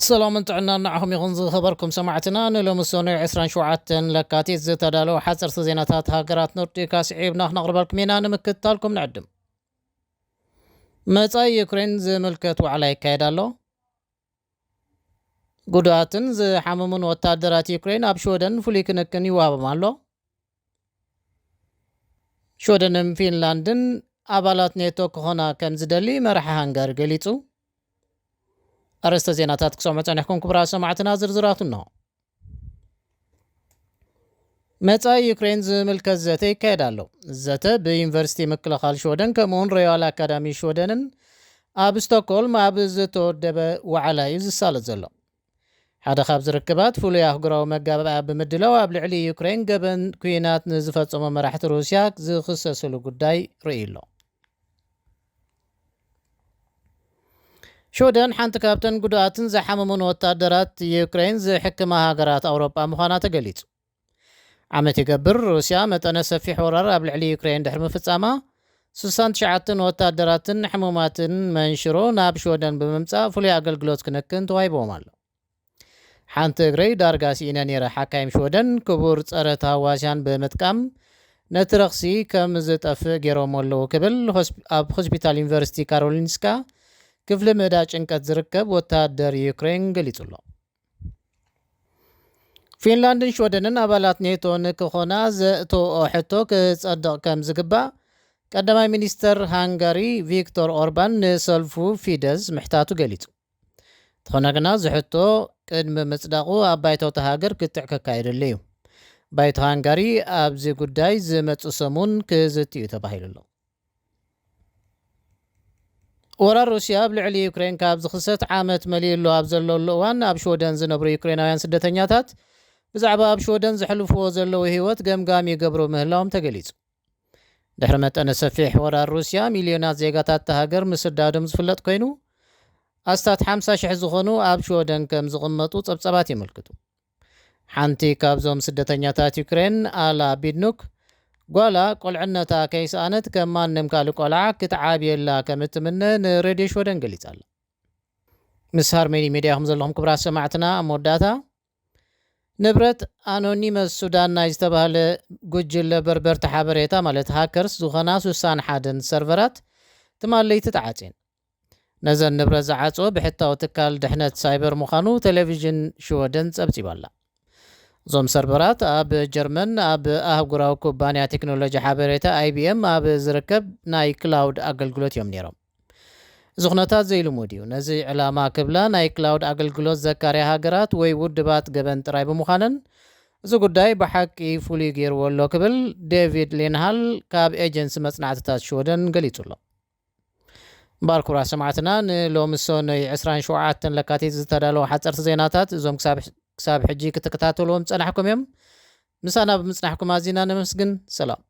ሰላምን ጥዕናን ንዓኹም ይኹን ዝኸበርኩም ሰማዕትና። ንሎሚ ሰኑይ ዕስራን ሸውዓተን ለካቲት ዝተዳለዉ ሓፀርቲ ዜናታት ሃገራት ኖርዲካ ስዒብና ክነቕርበልኩም ኢና። ንምክትታልኩም ንዕድም። መጻኢ ዩክሬን ዝምልከት ዋዕላ ይካየድ ኣሎ። ጉዱኣትን ዝሓመሙን ወታደራት ዩክሬን ኣብ ሽወደን ፍሉይ ክንክን ይወሃቦም ኣሎ። ሽወደንን ፊንላንድን ኣባላት ኔቶ ክኾና ከም ዝደሊ መራሒ ሃንጋሪ ገሊጹ። ኣርእስተ ዜናታት ክሰምዑ ጸኒሕኩም ክቡራት ሰማዕትና፣ ዝርዝራቱ እንሆ። መጻኢ ዩክሬን ዝምልከት ዘተ ይካየድ ኣሎ። ዘተ ብዩኒቨርሲቲ ምክልኻል ሽወደን ከምኡውን ሮያል ኣካዳሚ ሽወደንን ኣብ ስቶክሆልም ኣብ ዝተወደበ ዋዕላ እዩ ዝሳለጥ ዘሎ። ሓደ ካብ ዝርክባት ፍሉይ ኣህጉራዊ መጋባእያ ብምድላው ኣብ ልዕሊ ዩክሬን ገበን ኲናት ንዝፈጸሙ መራሕቲ ሩስያ ዝኽሰስሉ ጉዳይ ርእዩ ኣሎ። ሽወደን ሓንቲ ካብተን ጉዱኣትን ዝሓመሙን ወታደራት ዩክሬን ዝሕክማ ሃገራት ኣውሮጳ ምዃና ተገሊጹ። ዓመት ይገብር ሩስያ መጠነ ሰፊሕ ወራር ኣብ ልዕሊ ዩክሬን ድሕሪ ምፍጻማ፣ ስሳን ትሽዓተን ወታደራትን ሕሙማትን መንሽሮ ናብ ሽወደን ብምምጻእ ፍሉይ ኣገልግሎት ክንክን ተዋሂብዎም ኣሎ። ሓንቲ እግረይ ዳርጋ ስኢነ ነይረ። ሓካይም ሽወደን ክቡር ጸረ ታህዋስያን ብምጥቃም ነቲ ረኽሲ ከም ዝጠፍእ ገይሮም ኣለዉ ክብል ሆስፒ-፣ ኣብ ሆስፒታል ዩኒቨርሲቲ ካሮሊንስካ ክፍሊ ምእዳ ጭንቀት ዝርከብ ወታደር ዩክሬን ገሊጹ ኣሎ። ፊንላንድን ሽወደንን ኣባላት ኔቶ ንክኾና ዘእተወኦ ሕቶ ክጸድቕ ከም ዝግባእ ቀዳማይ ሚኒስተር ሃንጋሪ ቪክቶር ኦርባን ንሰልፉ ፊደስ ምሕታቱ ገሊጹ። እንተኾነ ግና እዚ ሕቶ ቅድሚ ምጽዳቑ ኣብ ባይቶ እታ ሃገር ክትዕ ከካየደሉ እዩ። ባይቶ ሃንጋሪ ኣብዚ ጉዳይ ዝመጽእ ሰሙን ክዝቲ እዩ ተባሂሉ ኣሎ። ወራር ሩስያ ኣብ ልዕሊ ዩክሬን ካብ ዝኽሰት ዓመት መሊኡ ኣሎ ኣብ ዘለሉ እዋን ኣብ ሽወደን ዝነብሩ ዩክሬናውያን ስደተኛታት ብዛዕባ ኣብ ሽወደን ዘሕልፍዎ ዘለዉ ህይወት ገምጋም ይገብሩ ምህላዎም ተገሊጹ። ድሕሪ መጠነ ሰፊሕ ወራር ሩስያ ሚልዮናት ዜጋታት እታ ሃገር ምስዳዶም ዝፍለጥ ኮይኑ ኣስታት ሓምሳ ሽሕ ዝኾኑ ኣብ ሽወደን ከም ዝቕመጡ ጸብጻባት የመልክቱ። ሓንቲ ካብዞም ስደተኛታት ዩክሬን ኣላ ቢድኑክ ጓላ ቆልዕነታ ከይሰኣነት ከም ማንም ካልእ ቆልዓ ክትዓብየላ ከም እትምነ ንሬድዮ ሽወደን ገሊጻ ኣላ። ምስ ሃርሜኒ ሜድያ ኢኹም ዘለኹም ክቡራት ሰማዕትና። ኣብ መወዳእታ ንብረት ኣኖኒመስ ሱዳን ናይ ዝተባህለ ጉጅለ በርበርቲ ሓበሬታ ማለት ሃከርስ ዝኾና ስሳን ሓደን ሰርቨራት ትማለይቲ ተዓጽየን። ነዘን ንብረት ዝዓጽወ ብሕታዊ ትካል ድሕነት ሳይበር ምዃኑ ቴሌቪዥን ሽወደን ጸብጺባ ኣላ። እዞም ሰርቨራት ኣብ ጀርመን ኣብ ኣህጉራዊ ኩባንያ ቴክኖሎጂ ሓበሬታ ኣይቢኤም ኣብ ዝርከብ ናይ ክላውድ ኣገልግሎት እዮም ነይሮም። እዚ ኩነታት ዘይልሙድ እዩ። ነዚ ዕላማ ክብላ ናይ ክላውድ ኣገልግሎት ዘካርያ ሃገራት ወይ ውድባት ገበን ጥራይ ብምዃነን እዚ ጉዳይ ብሓቂ ፍሉይ ገይርዎ ኣሎ ክብል ዴቪድ ሌንሃል ካብ ኤጀንሲ መጽናዕትታት ሽወደን ገሊጹ ኣሎ። እምበኣር ክቡራት ሰማዕትና ንሎሚ ሰኖይ ዕስራን ሸውዓተን ለካቲት ዝተዳለዉ ሓጸርቲ ዜናታት እዞም ክሳብ፣ ክሳብ ሕጂ ክትከታተልዎም ጸናሕኩም እዮም። ምሳና ብምጽናሕኩም ኣዚና ነመስግን። ሰላም።